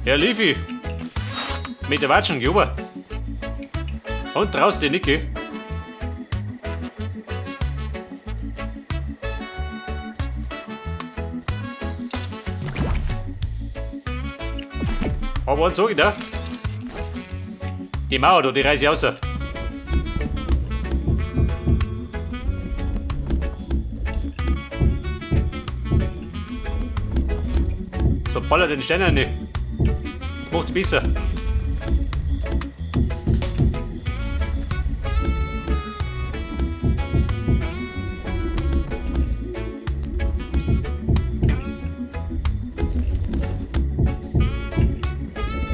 Ja, Lifi. Mit der Watschen, geh rüber. Und draußen die Nicke. Aber eins sag ich dir. Die Mauer da, die reiß ich raus. So ballert den Stein rein. Macht besser.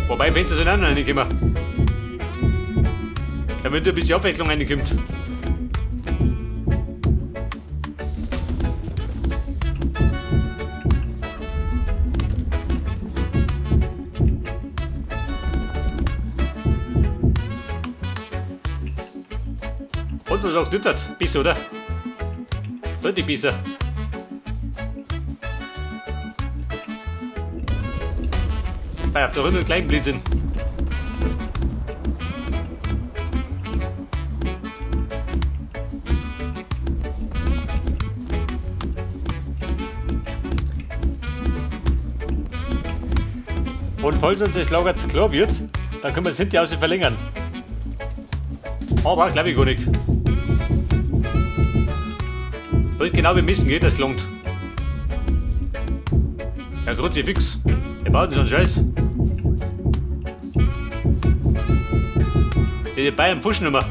Wobei, wenn das in einen reinkommen. Damit ein bisschen Abwechslung reinkommt. Und was auch düttert. Besser, oder? Deutlich besser. Bei auf der Runde klein Blödsinn. Und falls uns das Lager zu klar wird, dann können wir es hinterher aus verlängern. Aber glaube ich gar nicht. Weil genau wie müssen geht, das gelangt. Ja, Kruzifix. Wir bauen so einen Scheiß. Die Bayern pfuschen immer.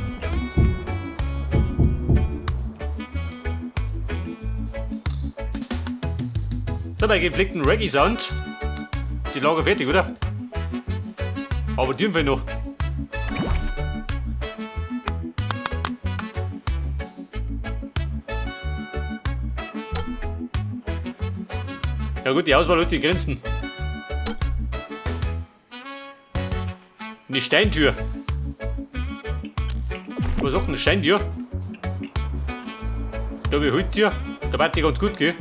So, bei gepflegten Reggae-Sound. Die Lager fertig, oder? Aber die haben wir noch. Ja gut, die Auswahl hat die Grenzen. Eine Steintür. Was sagt eine Steintür? Da habe ich Holztür. Da war die ganz gut, gell?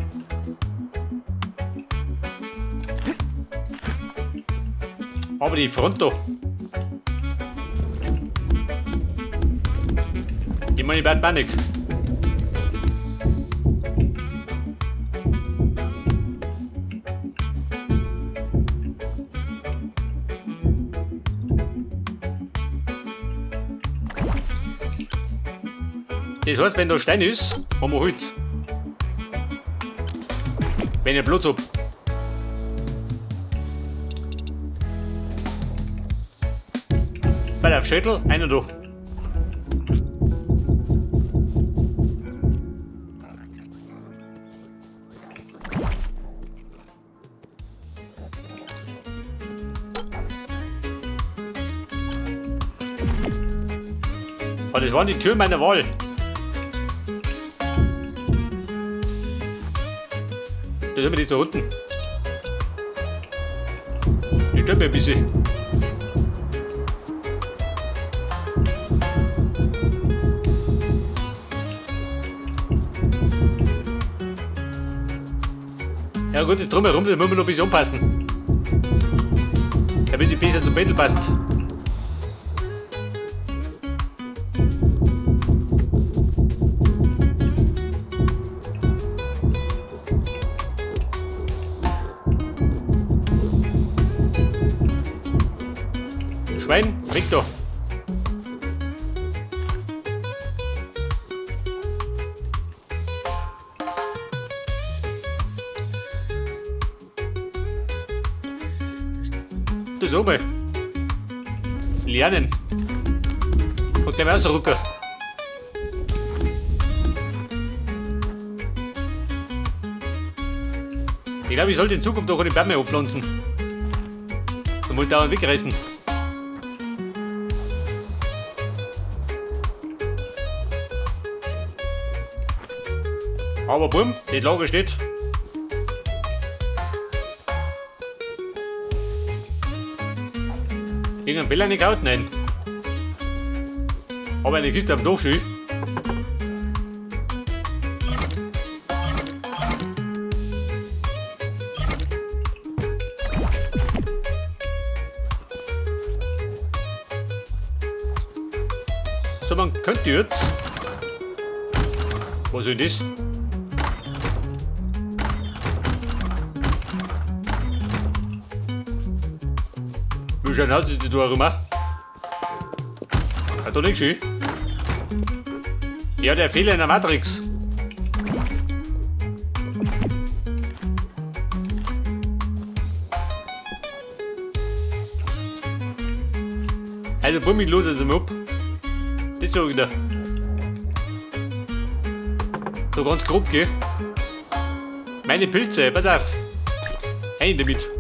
Aber die Front da. Die meine ich Panik. Das heißt, wenn da Stein ist, haben wir Holz. Wenn ich Platz hab. Bei der Schädel, einer da. Oh, das waren die Türen meiner Wahl. Das ist immer die da unten. Die stört mir ein bisschen. Ja gut, das drumherum, das müssen wir noch ein bisschen anpassen. Damit die besser zum Bettel passt. Schwein, weg da. Das oben. Lernen. Und der Rausrucker. Ich glaube, ich sollte in Zukunft auch eine Bäume anpflanzen. Und wollte dauernd wegreißen. Aber bumm, die Lager steht. Irgendein Fehler nicht gehauen? Nein. Aber eine Kiste am Dach schön. So, man könnte jetzt. Was ist denn das? Wie schön hat sich die da rum? Ja, da nicht schön. Ja, der Fehler in der Matrix. Also, Bummi lodet ihm ab. Das sag ich dir. So ganz grob, gell? Meine Pilze, pass auf. Ein damit.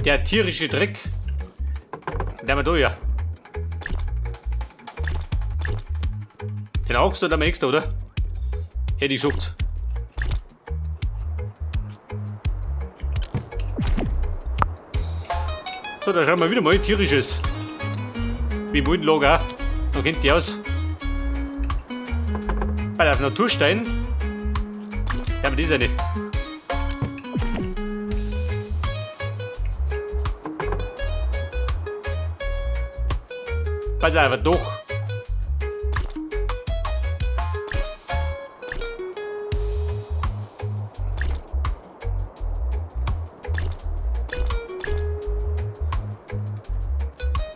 Der tierische Dreck. Den haben wir da ja. Den Augst oder am extra, oder? Hätte ich gesagt. So, da schauen wir wieder mal tierisches. Wie im Muldenlager auch. Dann kennt die aus. Bei der Naturstein. Ja, aber das ist ja nicht. Pass auf, doch.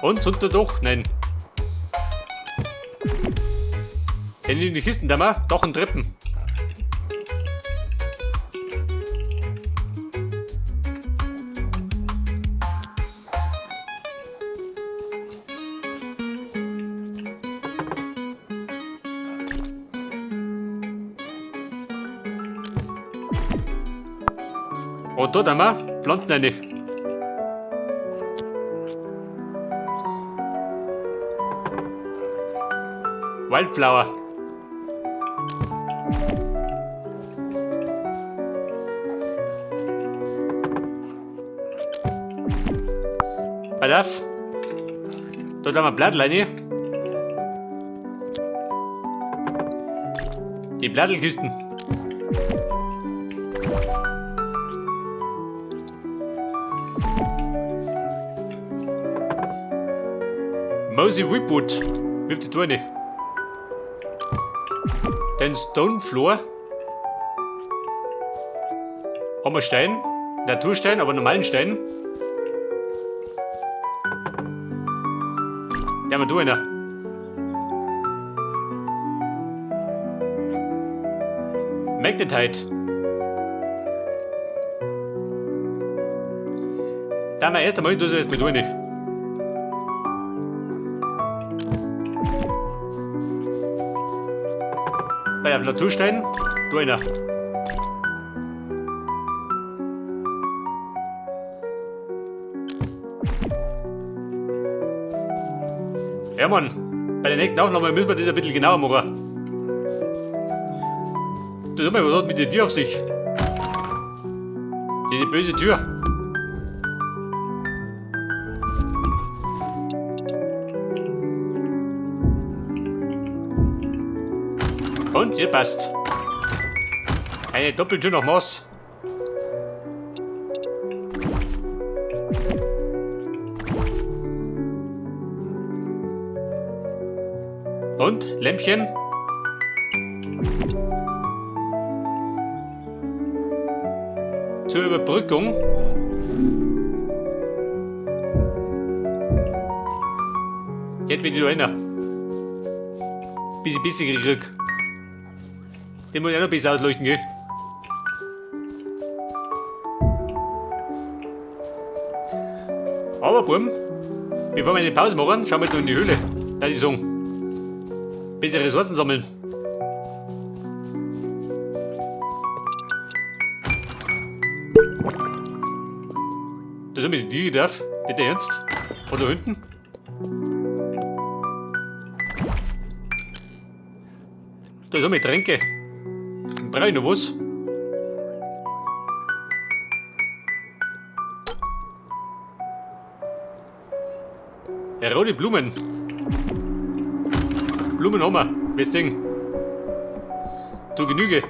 Und, sind da doch? Nein. Denn in die Kisten da mal, doch ein Treppen. Und da haben wir Pflanzen rein. Wildflower. Pass auf. Da haben wir Blattl rein. Die Blattelkisten. Mousy Whipwood. Wirf die Tür rein. Den Stone Floor. Haben wir Stein? Naturstein, aber normalen Stein. Ja, aber du einer. Magnetite. Da haben wir erst einmal, das erst mit rein. Bei dem Naturstein, du einer. Ja Mann, bei der nächsten Aufnahme müssen wir das ein bisschen genauer machen. Du sag mal, was hat mit der Tür auf sich? Die böse Tür. Und ihr passt. Eine Doppeltür noch Moss. Und Lämpchen. Zur Überbrückung. Jetzt bin ich da einer. Bis ich bisschen gekriegt. Den muss ich auch noch ein bisschen ausleuchten, gell? Aber Buben, bevor wir eine Pause machen, schauen wir da in die Höhle. Da die sagen. Bisschen Ressourcen sammeln. Das ist mit die darf. Nicht der Ernst? Oder da hinten? Da ist auch mit Tränke. Brauche ich noch was? Ja, rote Blumen. Blumen haben wir. Wir sehen. Zu Genüge.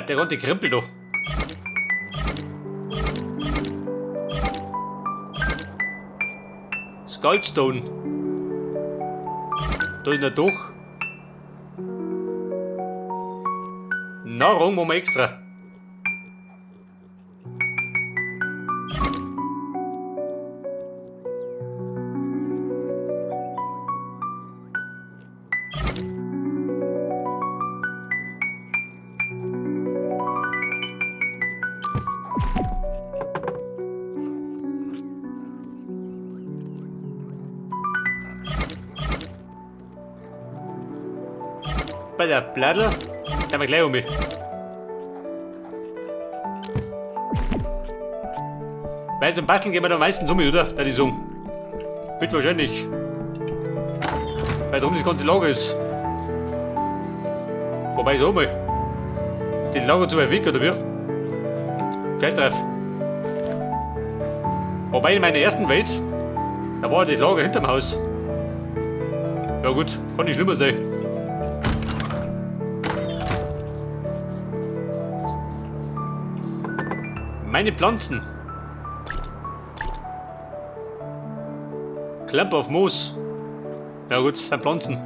Der ganze Krempel da. Skullstone. Da ist er doch. Nahrung machen wir extra. Bei der Bladel, da wir gleich um mich. Weil zum Basteln gehen wir da meistens um, oder? Da die sagen. Wird wahrscheinlich. Weil drum das ganze Lager ist. Wobei ich sag mal, die Lager zu weit weg, oder wie? Gleich drauf. Wobei in meiner ersten Welt, da war das Lager hinterm Haus. Ja gut, kann nicht schlimmer sein. Meine Pflanzen. Klamp auf Moos. Ja gut, das sind Pflanzen.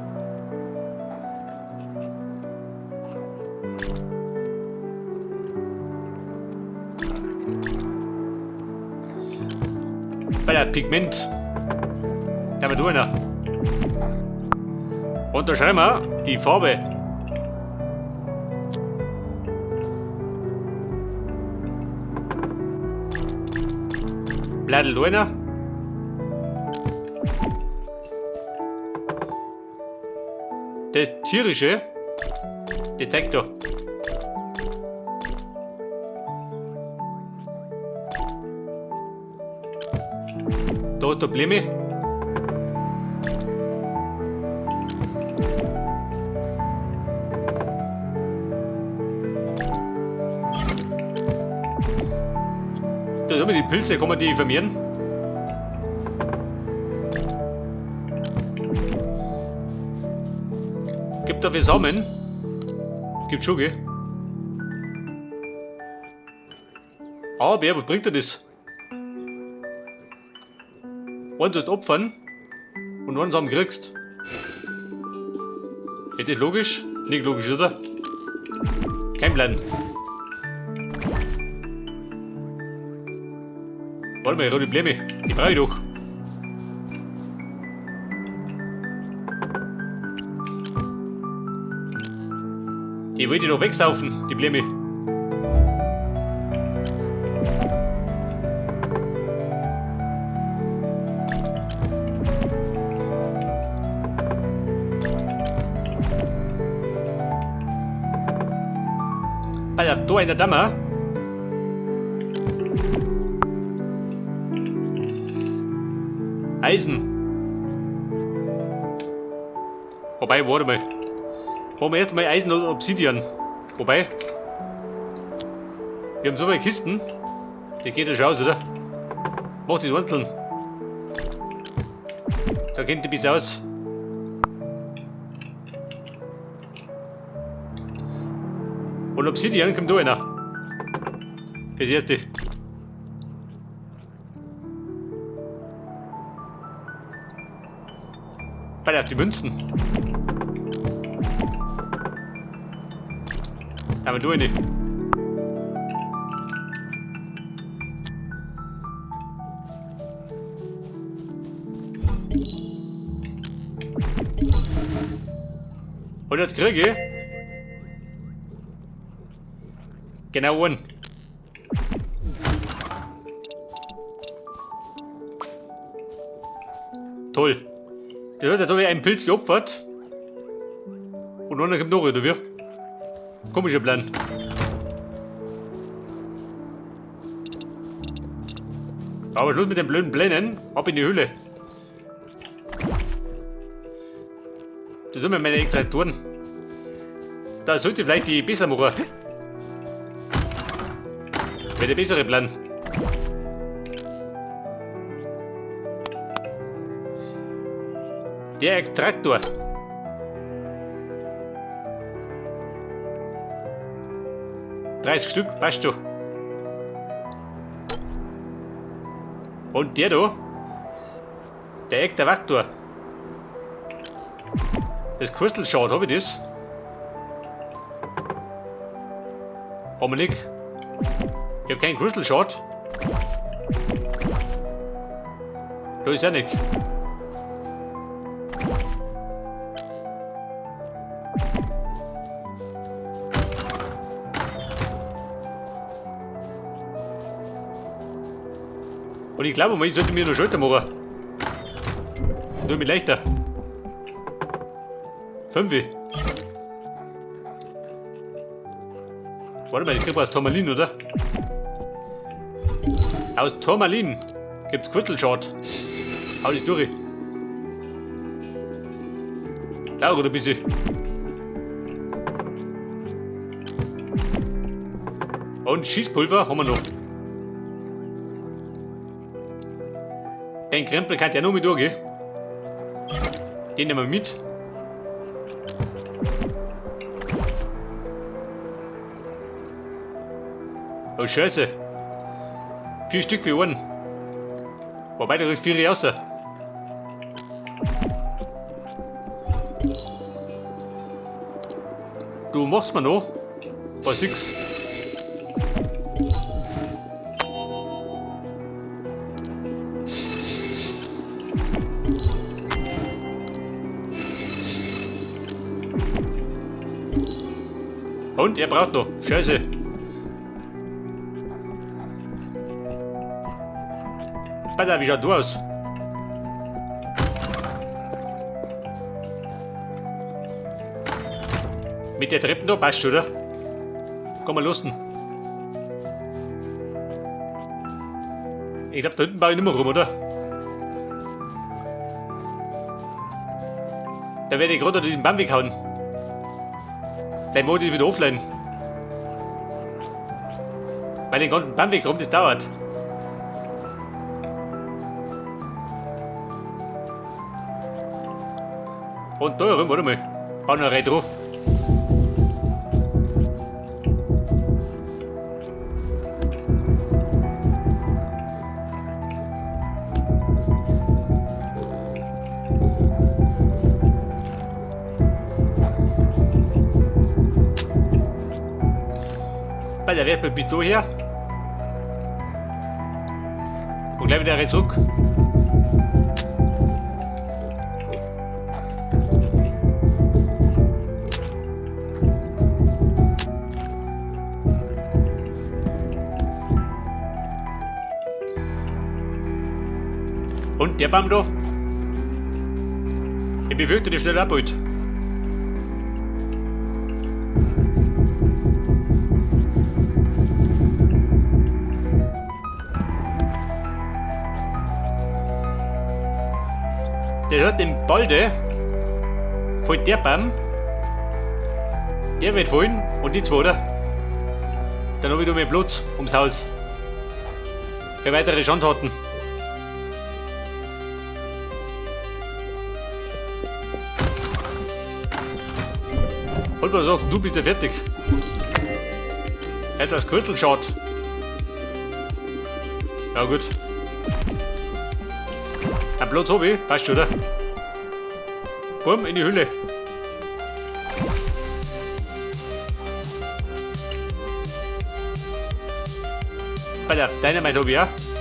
Bei der Pigment. Da haben wir da einer. Und da schreiben wir die Farbe. Bladel da einer. Der tierische Detektor. Da ist der Blemme. Da haben wir die Pilze, kann man die vermehren? Gibt dafür Samen? Gibt schon, gell? Aber was bringt dir das? Einen tust opfern und einen Samen kriegst. Ist das logisch? Nicht logisch, oder? Kein Plan. Warte mal, rote Blume. Die brauche ich doch. Die wollte ich noch wegsaufen, die Blume. Alter, da einer Dammer. Eisen. Wobei, warte mal. Machen wir erstmal Eisen und Obsidian. Wobei, wir haben so viele Kisten. Die geht ja schon aus, oder? Mach das einzeln. Da kennt die bis aus. Und Obsidian kommt da einer. Das erste. Bei die Münzen. Aber du nicht. Und jetzt kriege ich genau einen. Toll. Der hat ja da einen Pilz geopfert. Und einer kommt noch, oder wie? Komischer Plan. Aber Schluss mit den blöden Plänen. Ab in die Höhle. Das sind meine Extraktoren. Da sollte ich vielleicht die besser machen. Wäre der bessere Plan. Der Extraktor. 30 Stück, passt schon. Und der da, der Extraktor. Das Crystal Shard, hab ich das? Haben wir nicht. Ich hab keinen Crystal Shard. Da ist er nicht. Und ich glaube, ich sollte mir noch Schalter machen. Nur mit leichter. 5. Warte mal, ich krieg aus Turmalin, oder? Aus Turmalin gibt's Crystal Shard. Hau dich durch. Dauert ein bisschen. Und Schießpulver haben wir noch. Den Krempel kann ja nur mit durchgehen. Den nehmen wir mit. Oh Scheiße. 4 Stück für einen. Wobei, da kriegst 4 raus. Du machst mir noch. Was nix. Und er braucht noch. Scheiße. Pass auf, wie schaut du aus? Mit der Treppe da passt schon, oder? Komm mal los. Ich glaub, da hinten baue ich nicht mehr rum, oder? Da werde ich gerade unter diesen Baum weghauen. Vielleicht muss ich wieder offline. Weil den ganzen Baum wegkommt, das dauert. Und da herum, warte mal. Bau noch eine Reihe drauf. Weil der Wert bis da her. Und gleich wieder zurück. Und der Baum da? Ich befürchte, die schnell abholt. Der hört den Balde, fällt der Baum, der wird fallen und die zwei, oder? Dann hab ich noch mehr Platz ums Haus. Für weitere Schandtaten. Und was sagt, du bist ja fertig. Etwas Crystal-Shard. Ja gut. Ein Platz hab ich, passt schon, oder? Bumm, in die Hülle. Bei der Dynamite hab ich auch.